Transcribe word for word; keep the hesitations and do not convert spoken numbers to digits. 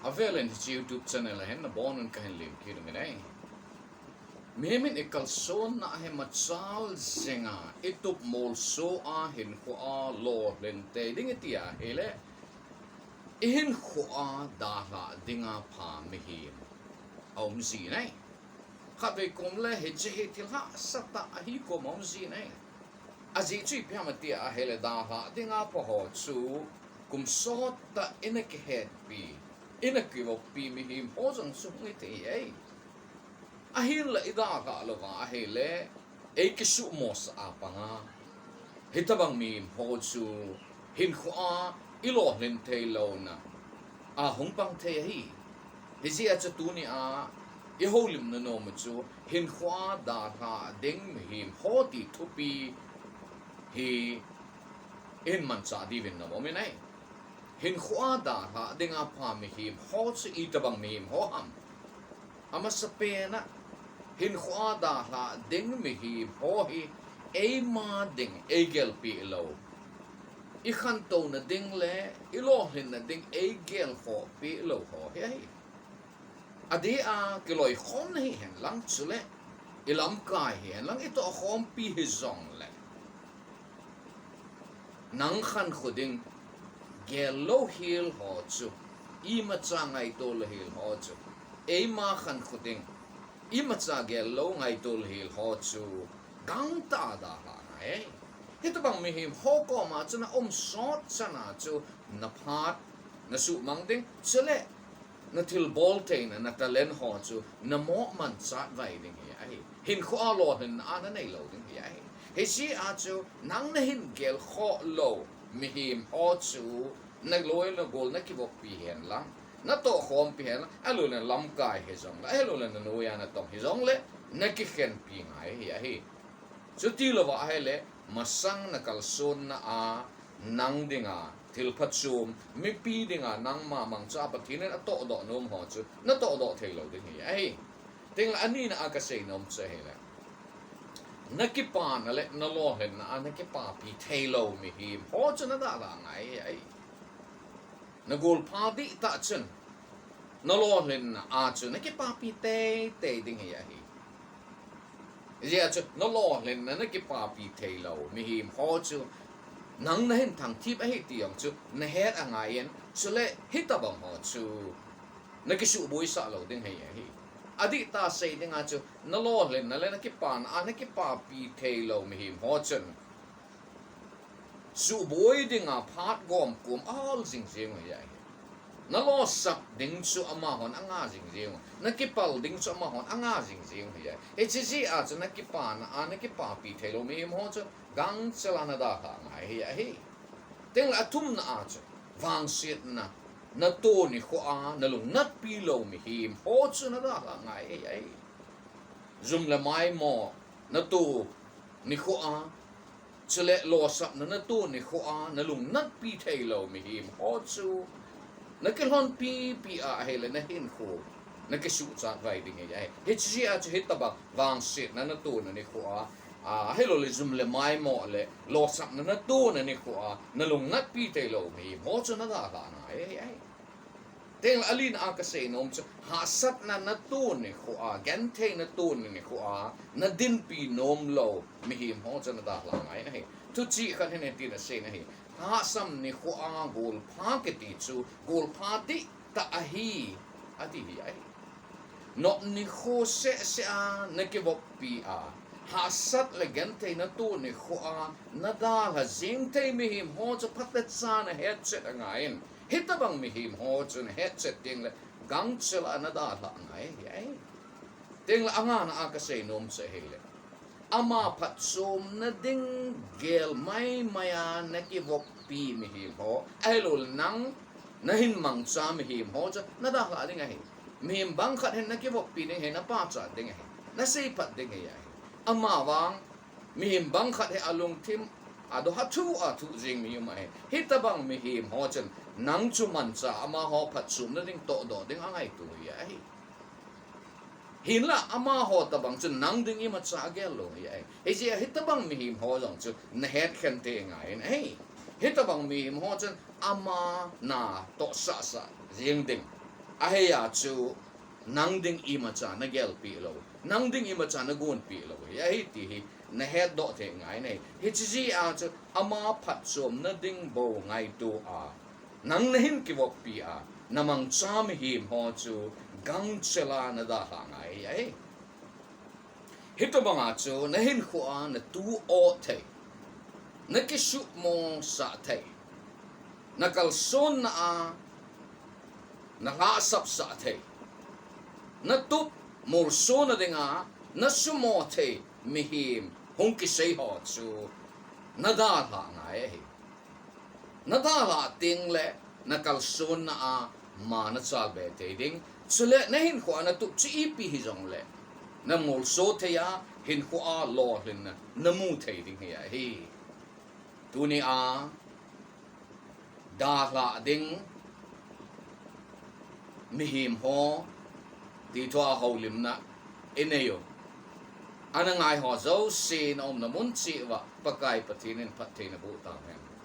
Avelin hiche YouTube channel a hin nabonun kahin lemkit uvin ahi. Mihem in ikalsonna hi machal jenga, itup molso a, hinkhoa lolhin tei ding iti ahile, ihinkhoa dalhah dinga pha mihem aum jin ahi. Khatvei kom le hiche hi thil hahsatah ahi kom aum jin ahi. Ajeh chu ipi ham ati ahile, dalhah dinga pha ho chu kum sottah ina kihetpi, ina kivoppi mihem ho jong chu hung hithei ahi. Ahinla idalhah louva ahile, eikisuhmosah a panga, hitobang mihem ho chu hinkhoa ilolhin theilouna a hung pang thei ahi. Hijeh a chu tunia ihoulimna nom u chu hinkhoa dalhah ding mihem ho ti thupi hi ihin manchah diuvin nom umin ahi. Hinkhoa dalhah dinga pha mihem ho chu itobang mihem ho ham? Amasapena, hinkhoa dalhah ding mihem ho hi eima ding eigelpeh lou, ikhantouna ding le ilolhinna ding eigelkhohpeh lou ho hi ahi. Adeh a kiloikhomna hihen lang chule ilamkai hihen lang itohkhompi hijongle, nang khankho ding gel louhel ho chu, imacha ngaito louhel ho chu, eima khankho ding imacha gel lou ngaito louhel ho chu gangtah a dalhah ngai. Hitobang mihem ho koma chu naum sot chana chu naphat, nasuhmang ding, chule nathilbol theina, na talent ho chu namoh manchatvai ding hi ahi. Hinkhoa lolhinna a naneilou ding hi ahi. Hijeh a chu nang nahin gelkhoh lou mihem ho chu naloi nagol nakivoppi hen lang, natohkhompi hen lang, ahiloule nalamkai hijongle, ahiloule nanoiya natong hijongle, nakikhenpi ngai hi ahi. Chutilouva ahile, masang nakalsonna a nang dinga thilpha chom, mipi dinga nangma mangcha Pathen in atohdoh nom ho chu natohdoh theilou ding hi ahi. Tengle anina a kasei nom chu ahile, nakipana le nalolhinna a nakipapi theilou mihem ho chu nadalhah ngai hi ahi. Nagolpha dihtah chun nalolhinna a chu nakipapi teitei ding hi ahi. Hijeh a chu nalolhinna nakipapi theilou mihem ho chu nang nahin thangthip ahi ti jong chu nahet angaiyin, chule hitobang ho chu nakisuhboisah lou ding hi ahi. Adihtah sei dinga chu nalolhinna le nakipana a nakipapi theilou mihem ho chun suhboi dinga phat gomkom ahol jingjeng u hi ahi. Nalosap ding chu amahon anga jingjeng u, nakipal ding chu amahon anga jingjeng u hi ahi. Hiche jeh a chu nakipana a nakipapi theilou mihem ho chu gangchela nadalhah ngai hi ahi. Tengle athumna a chu, vangsetna nato nikhoa nalung natpi lou mihem ho chu nadalhah ngai hi ahi. Jum le maimo nato nikhoa, chule losapna nato nikhoa nalung natpi theilou mihem ho chu nakilhonpipi a ahile nahinkho nakisuhchatvai ding hi ahi. Hiche jeh a chu hitobang vangsetna natona nikhoa, ahiloule jum le maimo le losapna natona nikhoa nalung natpi theilou mihem ho chu nadalhah ngai hi ahi. Tengle alina a kasei nom chu, hahsatna nato nikhoa, genthei nato nikhoa nadinpi nomlou mihem ho chu nadalhah ngai ahi. Thuchih khat hin hitin asei ahi: Hahsam nikhoa golpha kiti chu golpha dihtah ahi, ati hi ahi. Nop nikho sehseh a nakivoppi a, hahsat le genthei nato nikhoa nadalha jeng thei mihem ho chu phatecha nahetchet angaiyin, hitobang mihem ho chu nahetchet tengle gangchela nadalhah ngai hi ahi. Tengle angana a kasei nom chu ahile, ama phatchomna ding gel maimai a nakivoppi mihem ho, ahiloule nang nahin mangcha mihem ho chu nadalhah ding ahi. Mihem bangkhat hin nakivoppi ding ahi, napachat ding ahi, naseiphat ding ahi. Amavang mihem bangkhat hi alungthim a doh a, athu athu jeng mi um ahi. Hitobang mihem ho chun nang chu mancha, amaho phatchomna ding tohdoh ding angaito hi ahi. Hinla amaho tobang chun nang ding imacha agel lou hi ahi. Hijeh a hitobang mihem ho jong chu nahetkhen thei angaiyin ahi. Hitobang mihem ho chun ama natohsahsah jeng ding, Ahia chu nang ding imacha nagelpeh lou, nang ding imacha nagonpeh lou hi ahi ti hi nahetdoh thei ngai ahi. Hiche jeh a chu ama phatchomna ding bou ngaito a, nang nahin kivoppi a, namangcha mihem ho chu gangchela nadalhah ngai ahi. Hitobanga chu nahinkhoa natu-oh thei, nakisuhmosah thei, nakalsonna a nalhahsapsah thei, natup molsona dinga nasumo thei mihem hung kisei ho chu nadalhah ngai ahi. Nadalhah tengle nakalsonna a ma nachalbe thei ding. Chule nahinkhoa natup chu ipi hijongle namolso thei a, hinkhoa lolhinna namu thei ding hi ahi. Tunia dalhah ding mihem ho ti thua houlimna inei u, ana ngaiho jouse naumna mun cheh uva Pakai Pathen in phatthei naboh tauhen.